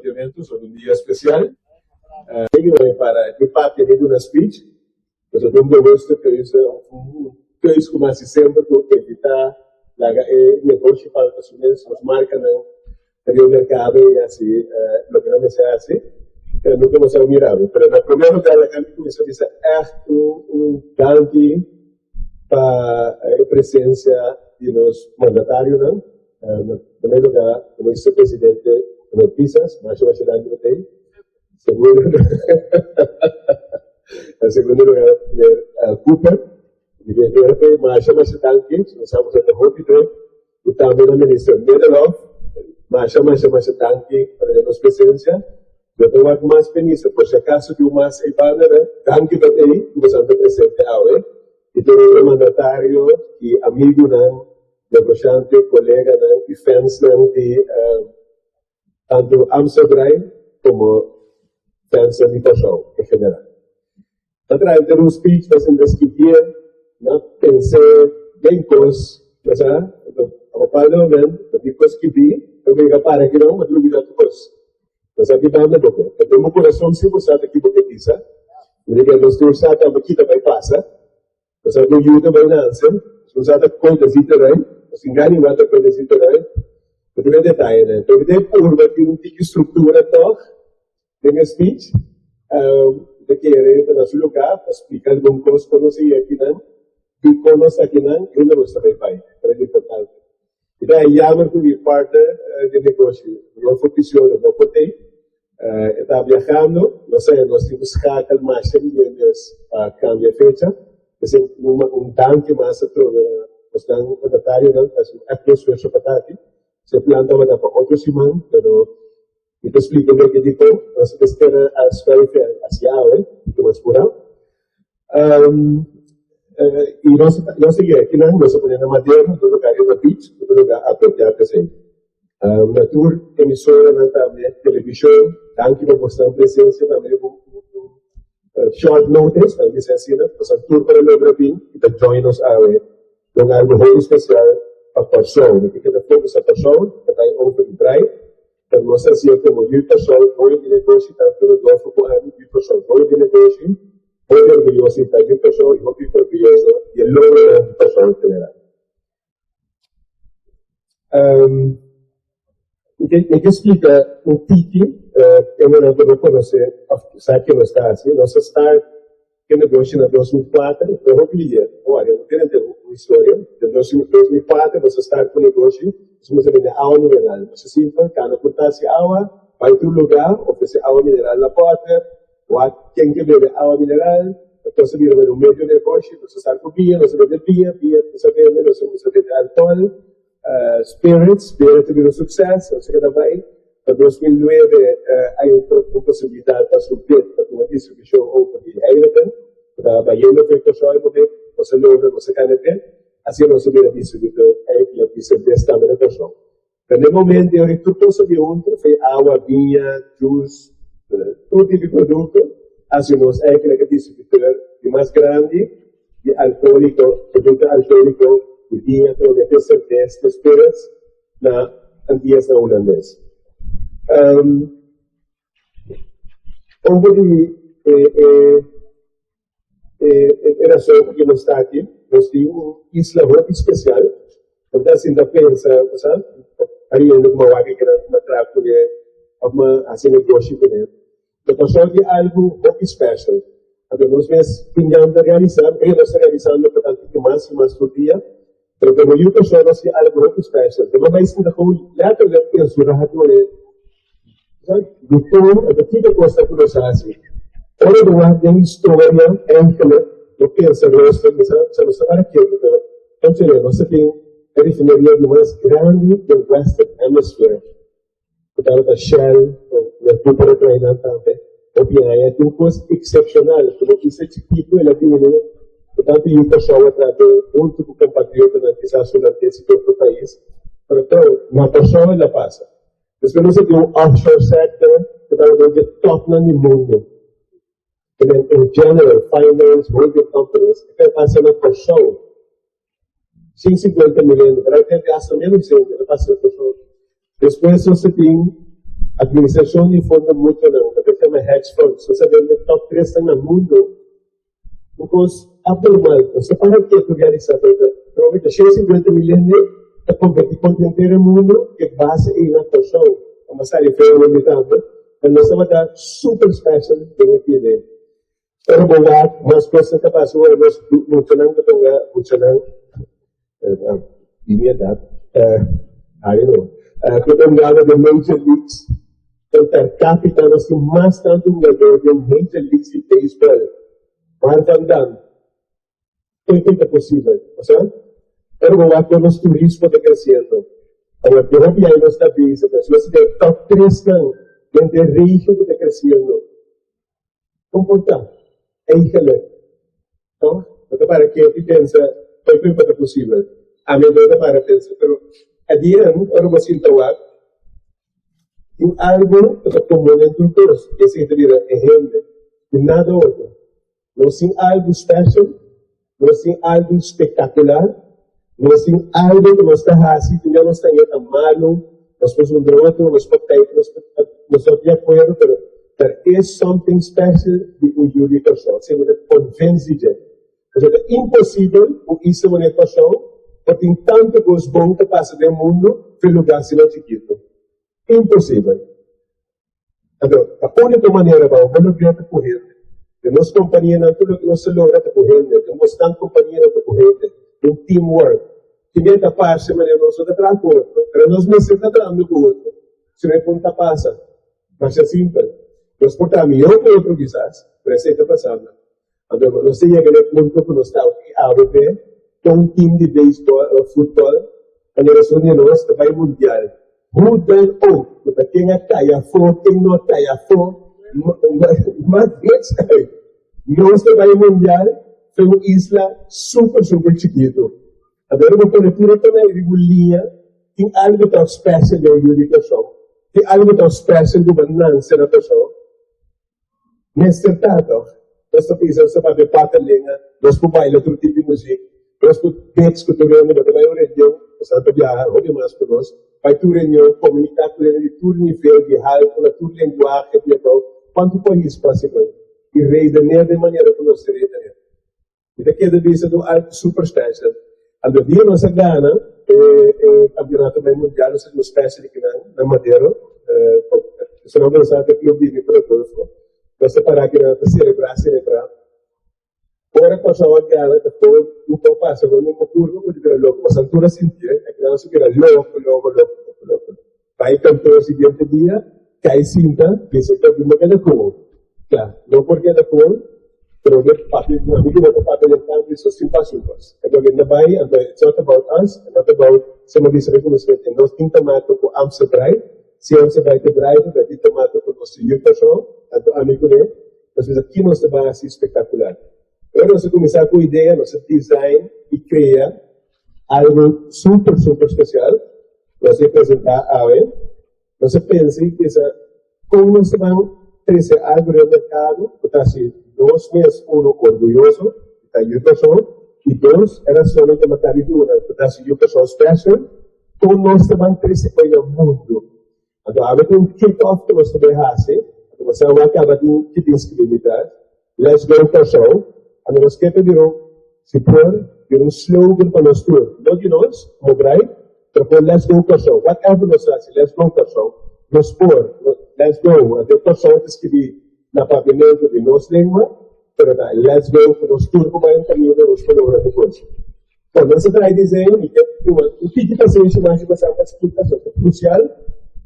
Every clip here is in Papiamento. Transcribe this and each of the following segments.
Papiamento, so un dia spesial. Para e papia di duna speech, pasobra ta un bewuste keuze of un keus ku mi hasi semper ku evitá laga e negoshi falta su mes, nos markanan riba merkado i hasi loke nan mester hasi, pero nunka nos a mira bo. Pero na promé lugar laga mi kuminsá bisa ègt un danki pa e presensia di nos mandatarionan, na promé lugar Minister Presidente Manuel Pisas, masha masha danki pa tei. Segundo na segundo lugar Meneer Cooper di VVRP, masha masha danki, nos sa boso ta hopi druk. I tambe na Minister Nederlof, masha masha masha danki pa nos presencia. Yo ta wak mas minister por si acaso tin un mas ey banda nan, danki pa tey cu boso ta presente awe. Y tur otro mandatario y amigunan, negoshante, coleganan y fansnan di tanto Amsteldraai como fansnan di Kòrsou en general. Ta traha henter un speech pa sinta skibié, na pens'é den kos, bo sa, anto a bepaalde moment bo tin ku skibí, bo mira para kinan bo ta lubidá tur kos. Bo sa ki banda bo ke, ta den bo kurason si bo sa ta ki bo ke bisa, bo di ke nos tur sa tambe ki ta bai pasa, bo sa ku yu ta bai nanse, bo sa ta kon ta zita rei, bo sin gana igual ta kon ta zita rei, bo tin e detayenan. Pero mi ta e purba tin un tiki struktura tòg. Den e speech, mi ta kere ta na su lugá pa splika algun kos kon nos a yega akinan, dikon nos ta akinan i unda nos ta bai bai. Ta hopi importante. Mi ta jammer ku mi partner den negoshi, Rodolfo Piciolo, no por tei. E ta biahando, nos a nos tin ku skakel masha di bien mes pa kambia fecha. P'esei un danki mas atrobe na bosnan mandatarionan pa hasi un ègt esfuerso pa ta aki. Se plan tabata pa otro siman, pero Mi ta splika un beke dikon nos ta spera a schuif hacia awe, ku mas purá. I nos nos ta yega akinan, nos a pone na Madero, na un lugar riba beach, un lugar apropiá pa esei. Na tur emisoranan tambe, televishon, danki pa bosnan presensia tambe un short notice, nan bisa asina, pasobra tur por a logra bin i ta join nos awe. Den algu hopi spesial pa Kòrsou. Mi ta keda fokus na Kòrsou, ta bai over di Brai, pero nos ta hasié komo yu Kòrsou, doño di negoshi, tantu Rodolfo ku ami, yu Kòrsou, doño di negoshi, hopi orguyoso di ta yu Kòrsou i hopi orguyoso di e logronan di Kòrsou en general. Mi ke splika un tiki e manera ku bo konosé òf sa ke nos ta hasi. Nos a start e negoshi na 2004, no hopi dia, ora no tene un historia. Den 2004 nos a start ku negoshi, nos a kuminsá bende awa mineral. Nos a simpel kana ku tas di awa, bai tur lugá, ofresé awa mineral na bòter, wak ken ke bebe awa mineral. Entonces a bira un medio negoshi, nos a start ku bia, nos a bende bia, bia nos a bende, nos a kuminsá bende alkohòl. Spirits, Spirit a bira un sukses, nos a keda bai. Pa 2009 hay un posibilidat pa su bid pa tuma distribushon over di Heineken, ku ta bayendo for e Kòrsou e momento. Nos a logra, nos a gana e bid, asina nos a bira distribuidor eigenlijk di serbes tambe na Kòrsou. Pero na e momento ei tur kos a bira huntu, for awa, biña, juice, tur tipo di produkto, asina nos eigenlijk e distribuidor di mas grandi di alkoholiko, produkto alkoholiko di biña atrobe te serbes, te spirits na Antias na Hulandes. Over di e e e e rason ku nos ta aki, nos tin un isla hopi spesial, nos ta sinta pensa, bo sa, ariendo ku mawak e kinan ku traha kuné òf hasi negoshi kuné. Ta pasó di algu hopi special. Anto nos mes tin gan ta realisa, e nos ta realisando pa tantu ki mas i mas tur dia, pero komo yu pasó nos tin algu hopi special. Ta bai sinta kon letterlijk pensa un rato e dikon anto kiko kos ta ku nos hasi. Ora bo wak den historia eigenlijk bo pensa rooster mi sa sa nos ta para ketu pero konsiderá nos ta tin e refineria di mas grandi den Western Hemisphere. Ku tabata Shell ku Mercury por a trae nan tambe. Hopi aña tin un kos eksepshonal ku no kisa chikitu el a bini ku tantu yu Kòrsou a trata huntu ku kompatriotanan kisas hulandes i di otro pais, pero tou na Kòrsou el a pasa. Despues nos a tin un offshore sector ku tabata un di e topnan di mundu. In general, finance, holding companies, e ta pasa na Kòrsou. Sin 50 milhon, pero a gasta menos hende ta pasa na Kòrsou. Despues nos ta tin. Administracion di fondo mutuonan, loke ta yama hedge funds, nos a bende top tresnan na mundo. Un cos abnormal, nos ta para ketu realisa pero ta ta 150 mil hende ta competi contra henter e mundo e base ei na Kòrsou. Tabata sali feo hopi tambe, pero nos tabata super special den e pide. Ora bo wak mas cosnan ta pasa ora nos muchanan ta ponga muchanan di mi edad, I don't know, ku ta hungando den Major Leagues, den per capita nos tin mas tantu hungador den Major Leagues di baseball. Waar vandaan? Kon ku ta posibel? Osea, ora bo wak kon nos turismo ta kresiendo, awor den hopi aña nos ta bisa, pero si nos ta den e top tresnan den e regio ku ta kresiendo, kon por ta? Eigenlijk, toch? Bo ta para ketu i pensa, Kon ku ta posibel? Ami no ta para pensa, pero at the end, ora bo sinta wak, tin algu ku ta komun den tur kos, esei ta bira e hende, i nada otro. Nos tin algu special, nos tin algu spectacular, nos tin algu cu nos ta haci cu ya nos ta yeta malo, nos por zundra otro, nos por cay, nos por nos no ta di acuerdo, pero there is something special di un yu di Kòrsou. Esei mi ta convenci dje. Pasobra ta imposibel un isla manera Kòrsou por tin tantu cos bon ta pasa den mundo for e lugar asina chikito. Imposibel. Anto, ta úniko manera pa bo logra ta ku hende. Den nos kompanianan tur loke nos ta logra ta ku hende. Den bosnan kompanianan ta ku hende. Un teamwork. Tin bia ta parse manera nos no ta traha ku otro, pero nos mester ta trahando ku otro. Si no e kon ta pasa. Masha simpel. Nos por traha mihó ku otro kisas, pero esei ta pasando. Anto nos ta yega na e punto ku nos ta aki awe p'e ta un team di beisbòl òf futbòl, manera esun di nos ta bai mundial. Hoe dan ook, ku ta ken a kai afó, ken no a kai afó, maakt niks uit. Nos ta bai mundial fe un isla super super chikitu. Anto ora bo pone tur e tonel riba un liña, tin algu ta special den yu di Kòrsou, tin algu ta special ku bo nanse na Kòrsou. Mester ta toch? Nos ta bisa nos ta papia kuater lenga, nos por baila tur tipo di muzik, nos por bets ku tur hende, bo ta bai un reunion, nos ta biaha hopi mas ku nos, bai tur reunion, komuniká ku hende di tur nivel, di haltu, na tur lenguahe di abou, kuantu pais posibel, i redener den manera ku nos ta redener. Mi ta keda bisa ta un algu super special. Anto dia nos a gana e campeonato bay mundial nos a haci un special akinan na Madero. Esnan no pensa ta club di mi pero Rodolfo. Nos ta para akinan ta celebra celebra. Ora Kòrsou a gana ta todo un por pasa por un curva ku ta bira loko pasobra tur a sintié akinan nos a bira loko loko loko loko loko. Bay kantoor siguiente dia, kai sinta, bisa ku mi no keda komo. Kla, no por keda komo, pero mi papia ku ami ku bo ta papia den kambio so sin pas un kos. E loke ta bai, anto it's not about us, it's not about sema bisa mi ku nos mete. Nos tin tomato ku Amstel Bright, si Amstel Bright ta drive, pero tin tomato ku nos tin Juffershow, anto ami ku ne, nos bisa ki nos ta bai hasi spektakular. Ora nos a kuminsá ku idea, nos a design i krea algu super super spesial. Nos a presentá awe. Nos a pensa i pensa kon nos ta ban trese algu den merkado ku ta hasi nos mes, uno, orguyoso di ta yu Kòrsou, i dos, e rasonnan ku Maccabi duna ku ta hasi yu Kòrsou special, kon nos ta ban trese pa na mundu. Anto awe tin un kick-off ku nos ta bai hasi, anto nos a wak kaba tin ki tin skibí mitad, Let's go Kòrsou, anto nos ke ta bira un, si por, bira un slogan pa nos tur, no di nos komo Bright, pero por Let's go Kòrsou, whatever nos hasi, Let's go Kòrsou, nos por, let's go, anto e Kòrsou ta skibí na papiamentu di nos lengua, pero ta Let's go ku nos tur por bai un kaminda, nos por logra tur kos. Bon, nos a trae diseño, mi ke tuma un tiki pasenshi mas di pasá pa splika, so ta krusial.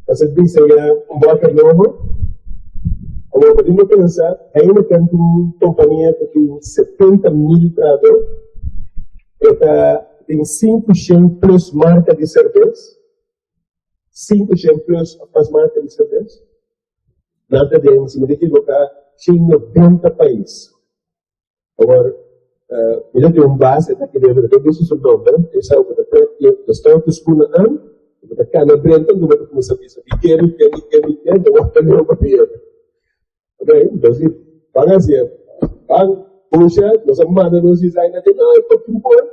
Nos a diseñá un bòter nobo. Awor, bo tin ku pensa, Heineken ta un kompania ku tin 70,000 trahadó, e ta tin 500 plus marka di serbes, 500 plus òf mas marka di serbes. Nan ta den, si mi ta ekiboká, 190 pais. Awor, mi ta tin un base ta kere mi ta tin bisa su nomber, e sa ku ta pret e ta stòp ku skuna an, ku ta kana drenta ku ta kuminsá bisa mi ke, mi ke, mi ke, mi ke, mi wak ta leu pa pia. Ok, entonces ban hasié, ban pusha, nos a manda nos designer den, no, e por tin por,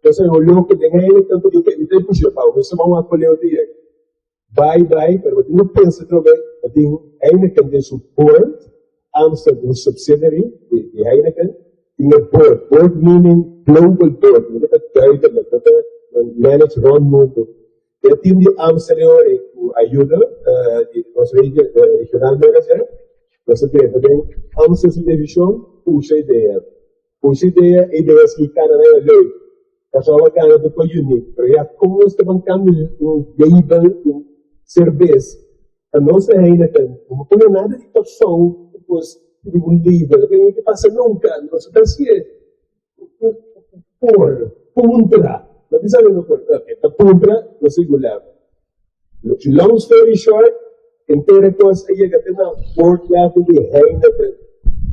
nos a leu ku den hende, tantu mi ke, mi ta pusha pa, nos a wak ku leu ta yega. Bai, bai, pero bo tin ku pensa trobe. Tin Heineken den su board, Amstel ta un subsidiary di Heineken, tin e board, board meaning global board, no ta duidelijk, no ta manage rond mundo. E team di Amstel e ora ei ku ayuda di nos regional manager, nos a drenta den Amstel su divishon pusha idea. Pusha idea, e idea sigui kana na e leuk. Pasobra a gana tur pa unique, pero ya kon nos ta ban kambia un label, un serbes, pa nos e Heineken, no por pone nada di Kòrsou despues riba un label, e no pasa nunka, nos ta hasié por puntra, no bisa no por, oke, ta puntra, nos sigur lèvel. Long story short, henter e kos a yega te na board level di Heineken,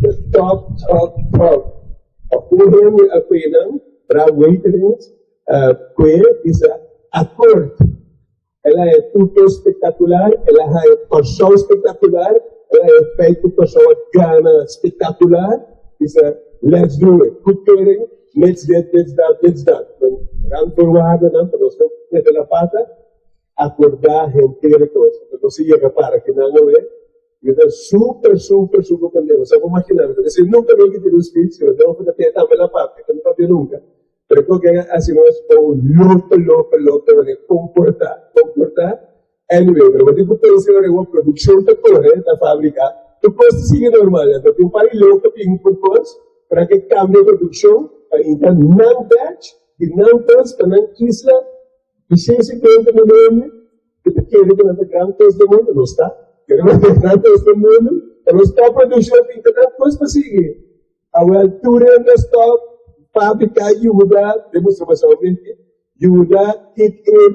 the top, top, top. Pa un hende a kue nan, Bra Waiterings, kue bisa akord. El a haña tur kos spektakular, el a haña Kòrsou spektakular, el a haña feit ku Kòrsou a gana spektakular, bisa let's do it, goedkeuring, mits dit, mits dat, mits dat. Randvoorwaardennan pa nos no mete na pata. Acordá henter e cos. Anto nos a yega para kinan awe. Mi ta super, super, super contento. Bo sa por magina, mi ta bisa nunca mi a kita un speech, pero tengo cu ta pia tambe la papia, que no papia nunca. Pero e cos a haci nos un loco, loco, loco, manera comporta, comporta. Anyway, pero bo tin cu pensa ora cu produccion ta core na fabrica, tur cos ta sigui normal. Anto tin un par di loco tin por cos, para ke cambia produccion, pa inta nan batch, di nan cos pa nan isla. I 150 mil hende ku ta kere ku nan ta gran kos den mundu, no sta. Kere nan ta gran kos den mundu, pero no stòp produkshon pinta nan kos pa sigui. Awèl, tur hende a stòp, fábrika a yuda, den mustra masha hopi, yuda, kick in,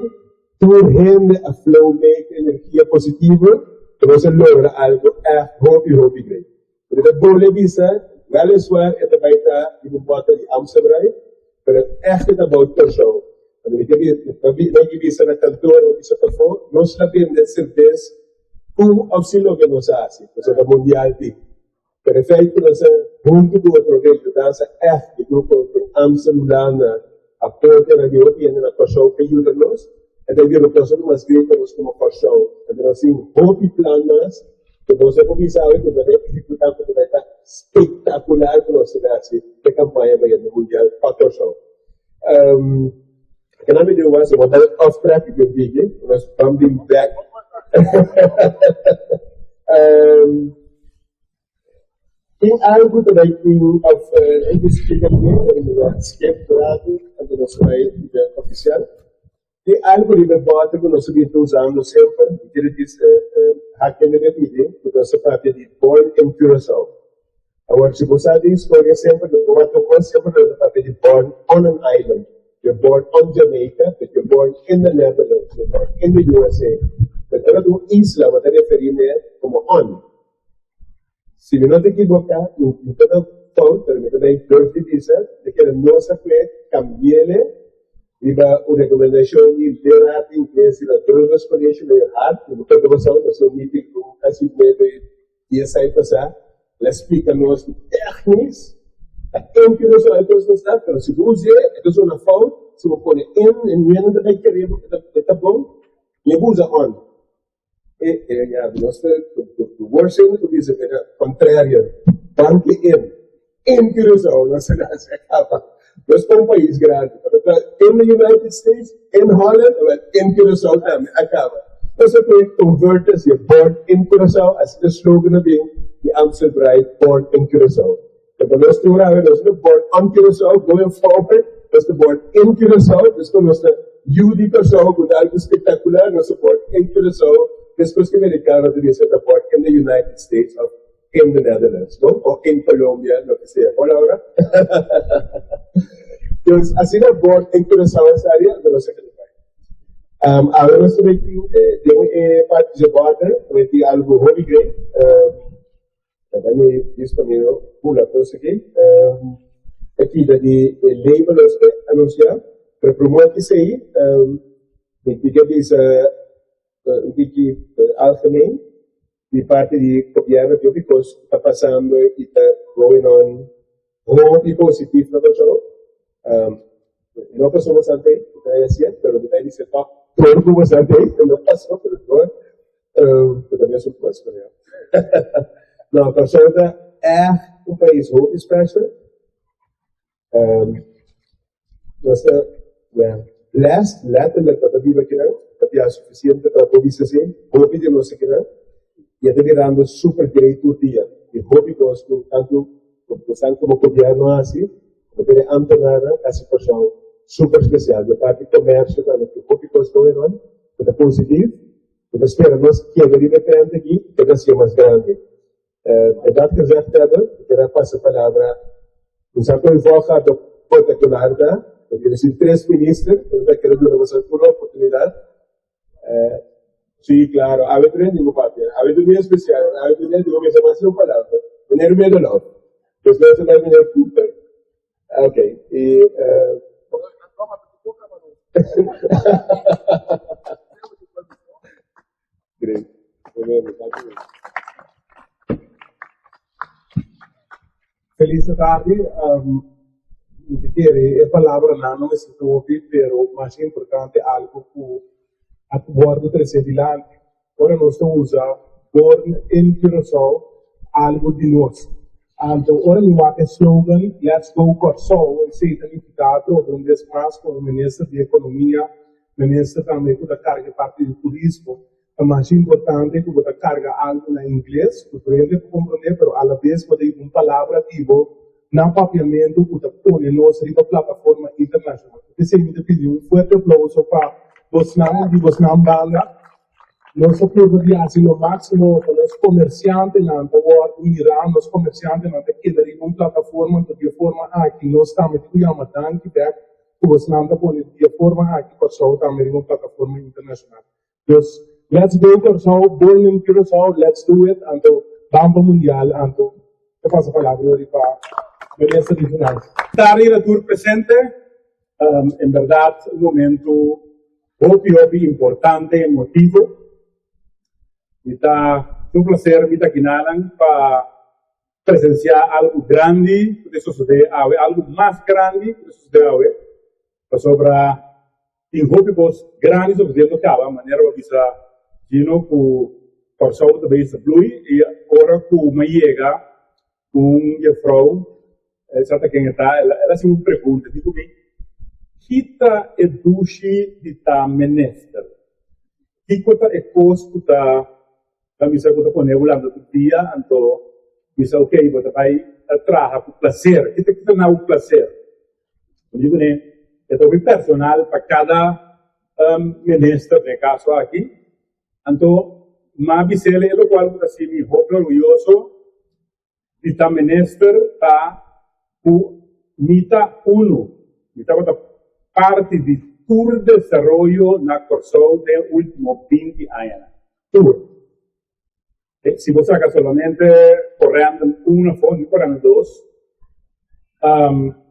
tur hende a flow mee ku energia positivo, ku nos a logra algu ègt hopi, hopi great. Porque ta bole bisa, weliswaar e ta bai ta riba un bòter di Amstelbrei, pero ègt e ta bou Kòrsou. Anto mi ke mi ke bisa na kantor o bisa pafó, nos la bende serbes ku òf sin loke nos a hasi, pasobra ta mundial tin. Pero e feit ku nos a huntu ku otro yudansa ègt di grupo den Amstel Hulanda aporte na di hopi hende na Kòrsou pa yuda nos, e ta bira un cosa mas grandi pa nos komo Kòrsou. Anto nos tin hopi plan mas ku nos a kuminsá awe ku ta bai ehekutá ku ta bai ta spektakular ku nos ta bai hasi e kampaña bayendo mundial pa Kòrsou. Kena mi diu mas, bo ta off track ku bigi, nos ban bin bèk. Tin algu ta bai tin of e di splika mi ora mi a skip rato anto nos a bai bida ofisial. Tin algu riba e bòter ku nos a bin ta usando semper, mi kere bisa hak hende ta pidi ku nos a papia di Born in Curaçao. Awor si bo sa di historia semper lo bo wak tokos semper lo ta papia di born on an island. You're born on Jamaica but you're born in the Netherlands, you're born in the USA. But ora di un isla bo ta referi n'e komo on. Si mi no ta ekiboká, mi ta ta fout, pero mi ta bay durf di bisa, di kere nos a kue kambiele riba un rekomendashon di leraar di ingles riba Burgers College medio hard, mi por konta boso, nos a un meeting ku kasi nuebe dies ai pasá, el a splika nos technisch ta ken ki nos a nos ta, pero si bo us'é e ta zona fout, si bo pone in e hende ta bay kere bo e ta bon, mi a usa on. E e ya nos ta worsel ku bisa mira contrario danki in in Curaçao nos a nase a kaba nos ta un pais grandi pero ta in the United States in Holland well in Curaçao tambe a kaba nos a pone converters je born in Curaçao asina e slogan a bin di Amstel Bright born in Curaçao pero nos tur awe nos no born on Curaçao going forward nos ta born in Curaçao despues nos ta Yu di Kòrsou ku ta algu spektakular, nos a born in Curaçao, meskos ku e merikano ta bisa ta born in the United States òf in the Netherlands, no? O in Colombia, loke sea. Bo Laura? Dus asina born in Curaçao a sali, anto nos a keda bai. Awe nos ta bai tin den e parti dje bòter, ta bai tin algu hopi grei. Ta mi disponibel bula kos aki. E pida di e label nos ke anunsiá, pero promé ki esei mi tin ke bisa un tiki algemeen di parti di gobièrnu di hopi kos ku ta pasando i ta going on hopi positif na Kòrsou. No pasobra bo sa tei, mi ta hasié, pero mi ta bisa tòg tur ku bo sa tei, no pasobra. Ku ta mesun kos, pero ya. No, Kòrsou ta ègt un pais hopi special. Nos ta, well, blessed, letterlijk pa ta biba akinan. Ta bia sufisiente pa por bisa así. Hopi di nos akinan. I e ta birando super great tur dia. Tin hopi kos ku tantu esnan komo gobièrnu a hasi, komo tur e ámtenarnan a hasi Kòrsou super spesial. Di e parti komersio tambe tin hopi kos going on ku ta positif. Bo ta spera nos keda riba e trend aki i keda hacié mas grandi. E dat gezegd hebben, mi kier a pasa palabra un sa con volga do protocolar ta, mi kier decir tres minister, pero ta kier duna boso tur un oportunidad. Sí, claro, awe tur hende ku papia, awe tur dia especial, awe tur hende ku mester mas un palabra. Meneer Middelhof, despues ta bai meneer Cooper. Ok, i Great. Feliz tardi. Mi ta kere e palabranan no mester ta hopi, pero mas importante algo ku a wòrdu trese dilanti. Ora nos ta usa Born in Curaçao, algo di nos. Anto ora mi wak e slogan Let's Go Kòrsou, esei ta nifiká atrobe un bes mas komo Minister di Ekonomia, Minister tambe ku ta karga e parti di turismo, ta masha importante ku bo ta karga algu na ingles ku tur hende por komprondé, pero alabes bo ta hiba un palabra di bo na papiamentu ku ta pone nos riba plataforma internashonal. P'esei mi ta pidi un fuerte aplouso pa bosnan di bosnan banda. Nos a purba di hasi lo máksimo pa nos komersiantenan ta wòrdu mirá, nos komersiantenan ta keda riba un plataforma, anto di e forma aki nos tambe tin ku yama danki bèk ku bosnan ta pone di e forma aki Kòrsou tambe riba un plataforma internashonal. Dus, let's go Kòrsou, born in Curaçao, let's do it, anto ban pa mundial, anto ta pasa palabra yori pa Minister di Finansa. Tardi na tur presente, en bèrdat un momento Hopi hopi importante emotivo. Mi ta un placer mi ta kinanan pa presencia algo grandi ku ta sosode awe, algo mas grandi ku ta sosode awe, pasobra tin hopi kos grandi sosodiendo kaba, manera bo a bisa Gino ku Kòrsou ta bezig ta blui i ora ku mi a yega Un jefrou, sa ta ken e ta, el a hasi un pregunta, di ku mi, Ki ta e dushi di ta minister? Kiko ta e kos ku ta ta misa ku ta pone bo lanta tur dia? Anto mi sa, ok, bo ta bai ta traha ku plaser. Ki ta ki ta na bo plaser? Mi di kuné, e ta hopi personal pa kada minister den e kaso aki. Anto m'a bis'el e lokual ku ta hasi mi hopi orguyoso di ta minister ta ku mi ta unu, mi tabata parti di tur desaroyo na Kòrsou den e último 20 añanan. Tur. Si bo saka solamente Corendon un afó, ni Corendon dos,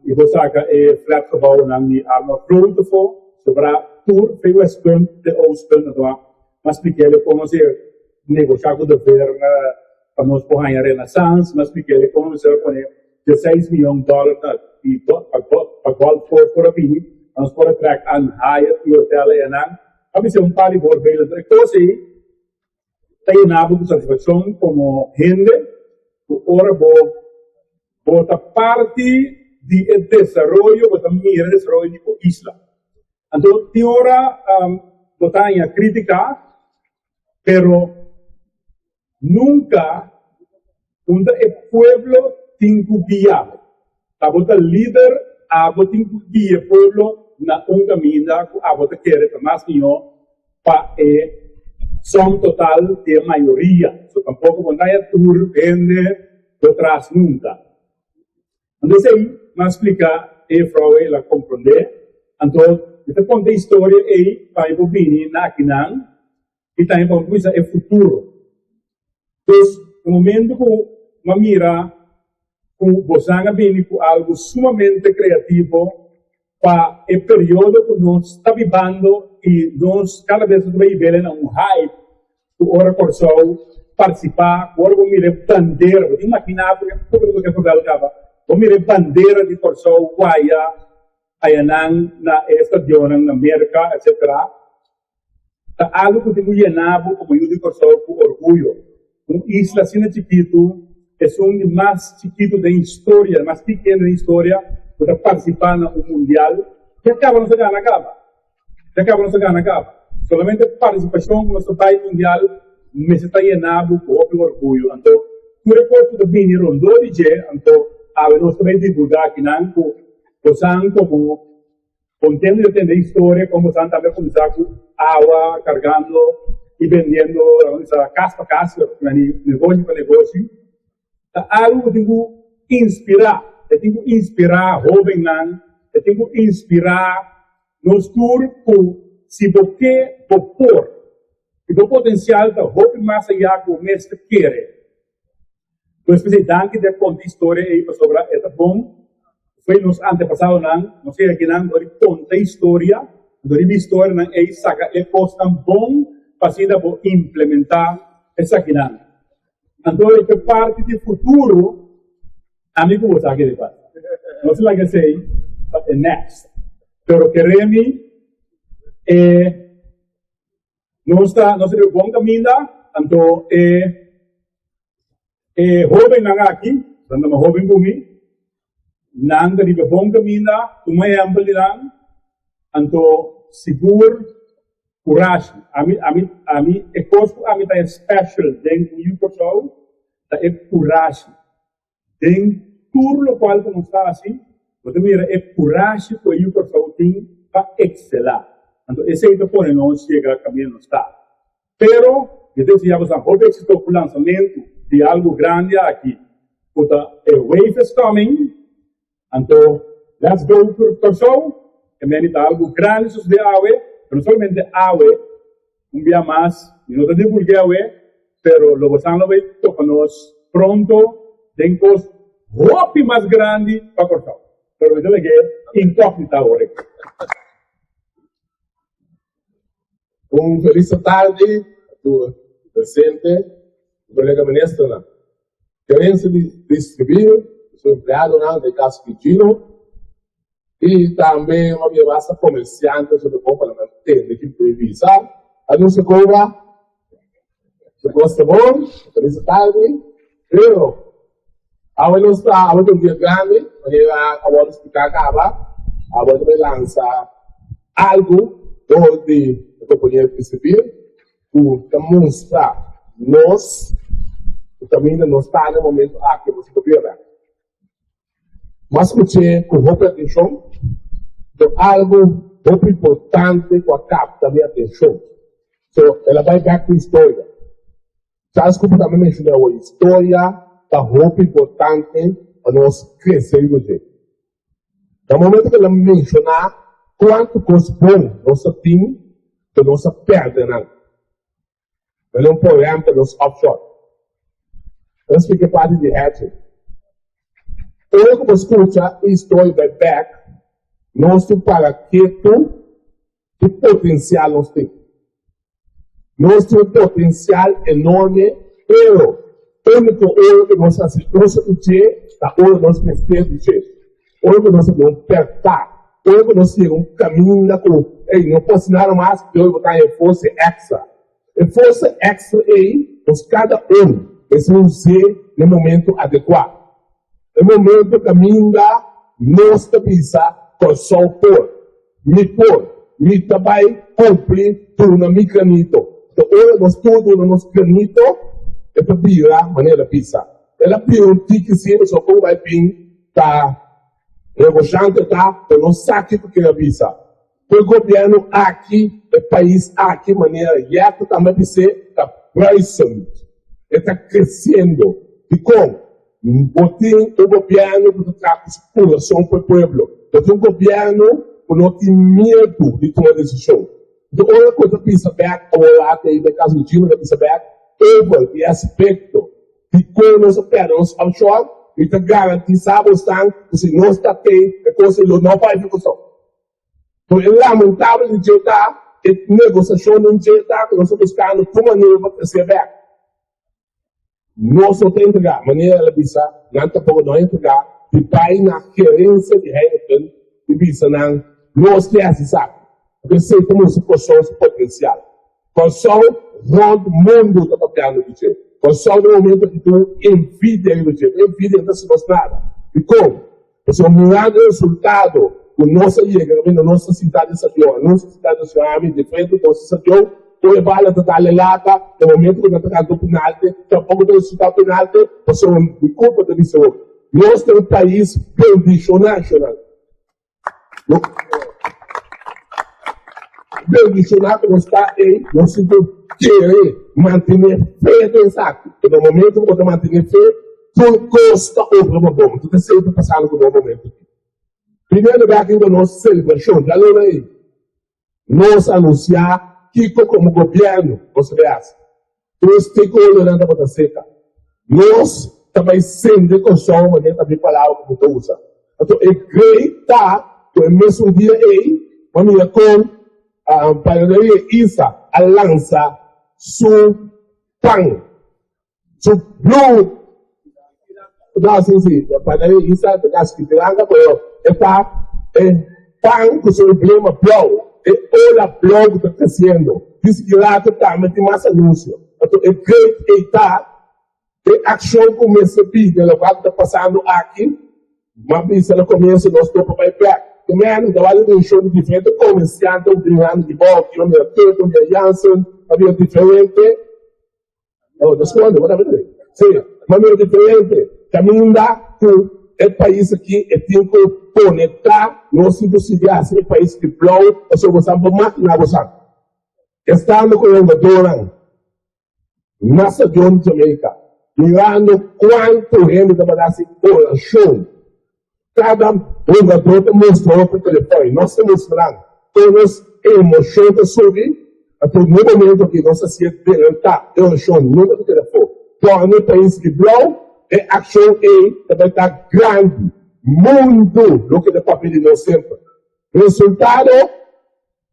i bo saka e flatgebouwnan di Arnold Groot afó, sobra tur vei Westpunt te Oostpunt anto a splik'el kon nos e negoshá ku de Verne pa nos por haña Renaissance, mi a splik'el kon nos a pone dieseis miyon dòler na di pa golf course por a bini, pa nos por a trèk an Hyatt i hotel einan, a bisa un par di voorbeelden. E kos ei ta yena bo ku satisfakshon komo hende ku ora bo bo ta parti di e desaroyo, bo ta mira e desaroyo di bo isla. Anto tin ora bo ta haña krítika, pero nunka unda e pueblo tin ku guia bo. Ta bo ta lider, abo tin ku guia e pueblo na un kaminda ku abo ta kere ta mas mihó pa e som total di e mayoria. So tampoko bo no haya tur hende bo tras nunka. Anto esei mi a splika e juffrouw ei, el a komprondé. Anto mi ta konta e historia ei pa mi por bini na akinan i tambe pa mi kuminsá e futuro. Dus na momento ku mi a mira ku bosan a bini ku algu sumamente kreativo pa e periodo ku nos ta bibando i nos kada bes nos ta bai hib'el na un hype ku ora Kòrsou partisipá, ku ora bo mira e bandera, bo ta imaginá bo ke papel kaba, bo mira e bandera di Kòrsou waya ayanan na e stadionnan na Merka etcetera. Ta algu ku tin ku yena bo komo yu di Kòrsou ku orguyo. Un isla asina chikitu, esun di mas chikitu den historia, mas pikeno den historia ku ta partisipá na un mundial, ya kaba nos a gana kaba. Ya kaba nos a gana kaba. Solamente partisipashon ku nos ta bai mundial mester ta yena bo ku hopi orguyo. Anto tur e kos ku ta bini rondó di dje, anto awe nos ta bai divulgá akinan ku bosan komo Contento di tende historia como bosan tambe a cuminsa cu awa cargando y bendiendo cas pa cas, negoshi pa negoshi. Ta algo cu tin cu inspira, e tin cu inspira hobennan, e tin cu inspira nos tur cu si bo ke bo por y bo potencial ta hopi mas aya cu bo mes ta kere. Pues p'esei danki di a konta historia ei pasobra e ta bon fo'i nos antepasadonan nos yega akinan dor di konta historia dor di historianan ei saka e kosnan bon pa asina bo implementá esakinan. Anto e ta parti di futuro ami ku bo sa kere pasa. Nos a laga esei pa e next pero kere mi e Nos ta nos riba bon kaminda, anto e e hóbennan aki, nan ta mas hóben ku mi, nan ta riba bon kaminda, tuma ehèmpel di nan, anto sigur kurashi. Ami ami ami e kos ku ami ta e special den un yu Kòrsou ta e kurashi. Den tur lokual ku nos ta hasi, bo ta mira e kurashi ku e yu Kòrsou tin pa ekselá. Anto esei ta pone nos yega kaminda nos ta. Pero, mi ta deseá boso hopi éksito ku lansamentu di algu grandi aki ku ta e Wave is Coming. Anto, let's go Kòrsou! E meni ta algu grandi sosodé awe, pero no solamente awe, un bia mas, mi no ta divulg'é awe, pero lo bosan lo bai topa nos pronto den kos hopi mas grandi pa Kòrsou. Pero mi ta lag'é inkognita awor aki. Un felis tardi a tur presente y colega ministernan. Gerencia di Distribuir y su empleadonan den caso di Gino y tambe un habia basta comerciante sobre con pa nan tende ki por bisa. Anuncio cobra, su cos ta bon, felis tardi, pero awe nos ta, awe ta un dia grandi, manera a wòrdu spliká kaba, awe ta bai lansa algu dor di e kompania di Civil ku ta mustra nos ku kaminda nos ta na e momentu aki nos gobierno. M'a skuch'é ku hopi atenshon, do algu hopi importante ku a kapta mi atenshon. So, el a bai bèk ku historia. Charles Cooper tambe menshoná awor, historia ta hopi importante pa nos krese riba dje. Na momento ku el a menshoná kuantu kos bon nos a tin, ku nos a pèrdè nan. El un por ehèmpel nos offshore. El a splika e parti di hedging. Ora ku bo skucha e historia bai bèk, nos tin para ketu ki potensial nos tin. Nos tin un potensial enorme, pero úniko ora ku nos hasi uso di dje ta ora nos mester di dje, ora ku nos ta den un pèrtá, ora ku nos yega un kaminda ku, ey, no por hasi nada mas, Dios bo ta haña e forsa èkstra. E forsa èkstra ei, nos kada un mester us'é na e momento adekuá. E momento kaminda nos ta bisa Kòrsou por. Mi por, mi ta bai kumpli duna mi granito. Ta ora nos tur duna nos granito, e ta bira manera el a bisa. El a bira un tiki si, pasobra kon bai bin ta regoshante ta, pero no sa kiko ker a bisa. Ku e gobièrnu aki, e pais aki, manera Yèto tambe a bis'é, ta bruisend, e ta kresiendo. Dikon? Bo tin un gobièrnu ku ta traha ku su kurason pa e pueblo. Bo tin un gobièrnu ku no tin miedu di tuma desishon. Enton ora ku bo ta bisa bèk awor lat ei den kaso di Gino ta bisa bèk over di e aspekto di kon nos a pèrdè nos offshore, mi ta garantisá bosnan ku si nos ta tei e kos ei lo no bai pa Kòrsou. Pero e lamentabel di dje ta e negosiashonnan dje ta ku nos ta buskando tur manera pa kresé bèk. Nos no ta entregá, manera el a bisa, nan tampoko no a entregá di bai na gerensia di Heineken i bisa nan, Nos ke hasi esaki, pasobra esei ta mustra Kòrsou su potensial. Kòrsou rònt mundu ta papiando di dje. Kòrsou den momento aki tin un envidia riba dje. E envidia no ta hasi nos nada. Dikon? Pasobra mirando e resultado ku nos a yega kaminda nos ta sinta den stadion, anos ta sinta den stadion, ami diferente nos ta stadion, tur e bala ta dal e lata, na momento ku nan ta kanta un penalti, tampoko ta resulta penalti, pasobra mi kulpa ta bisa bo, nos ta un pais bendishoná, shonal. Bendishoná ku nos ta ei, nos tin ku kere mantené fe den esaki. E na momento ku bo ta mantené fe, tur kos ta obra pa bon. Entonces esei ta pasando ku nos momento aki. Primer lugar tin ku nos selebrashon, djaluna ei. Nos anunsiá kiko komo gobièrnu nos ta bai hasi. Tur stakeholdernan tabata seta. Nos ta bai sende Kòrsou manera ta mi palabra ku mi ta usa. Anto e grei ta ku e mesun dia ei bo a mira kon Panaderia Isa a lansa su pan. Su blue no si si panaderia Isa ta kasi blanca pero e ta e pan ku su emblema blou e ola blou ku ta kresiendo dice ki rato tambe tin mas anunsio anto e great ei ta e akshon ku mester bini lokual ku ta pasando aki m'a bisa na komienso nos topa bai bek ku mèn ta wak atenshon di diferente komersiante ku tin handi di bou ki mira Turton mira Jansen a bira diferente. Oh, no skonde, bo ta bini. Sí, manera diferente. Kaminda ku e pais aki e tin ku konektá, nos tin ku sigui hasi e pais aki blou, pasobra bo san por makina bo san. Estando ku e hungadónan na stadion di Jamaica, mirando kuantu hende tabata hasi orashon. Kada hungadó ta mustra otro telefòn i nos ta mustra nan kon nos emoshon ta subi. Anto no momento aki nos ta sier delantá e orashon nunka ta keda afó. Dòrna e pais di blou, e akshon ei ta bai ta grandi. Mundu lo keda papia di nos semper. Resultado?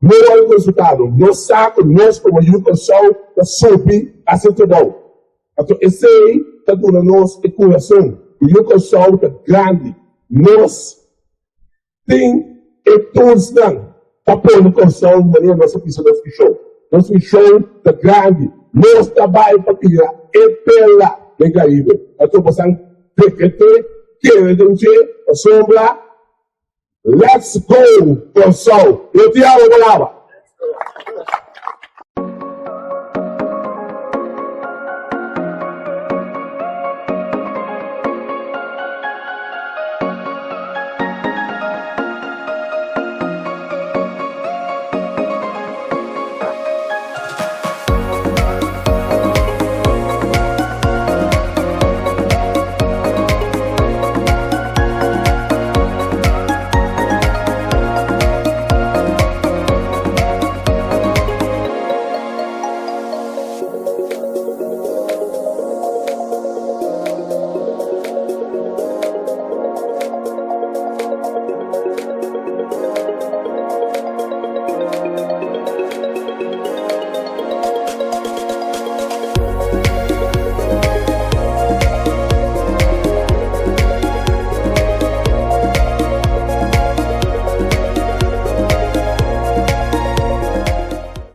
No wòrdu konsultado. Nos sa ku nos komo yu Kòrsou ta subi hasi trabou. Anto esei ta duna nos e kurason ku yu Kòrsou ta grandi. Nos tin e toolsnan pa pone Kòrsou manera nos a bisa nos vishon. Nos vishon ta grandi. Nos ta bai pa bira e perla den Karibe. Anto bosan dekret'é, kere den dje, pasobra. Let's go Kòrsou! Lo tin awa bo laba.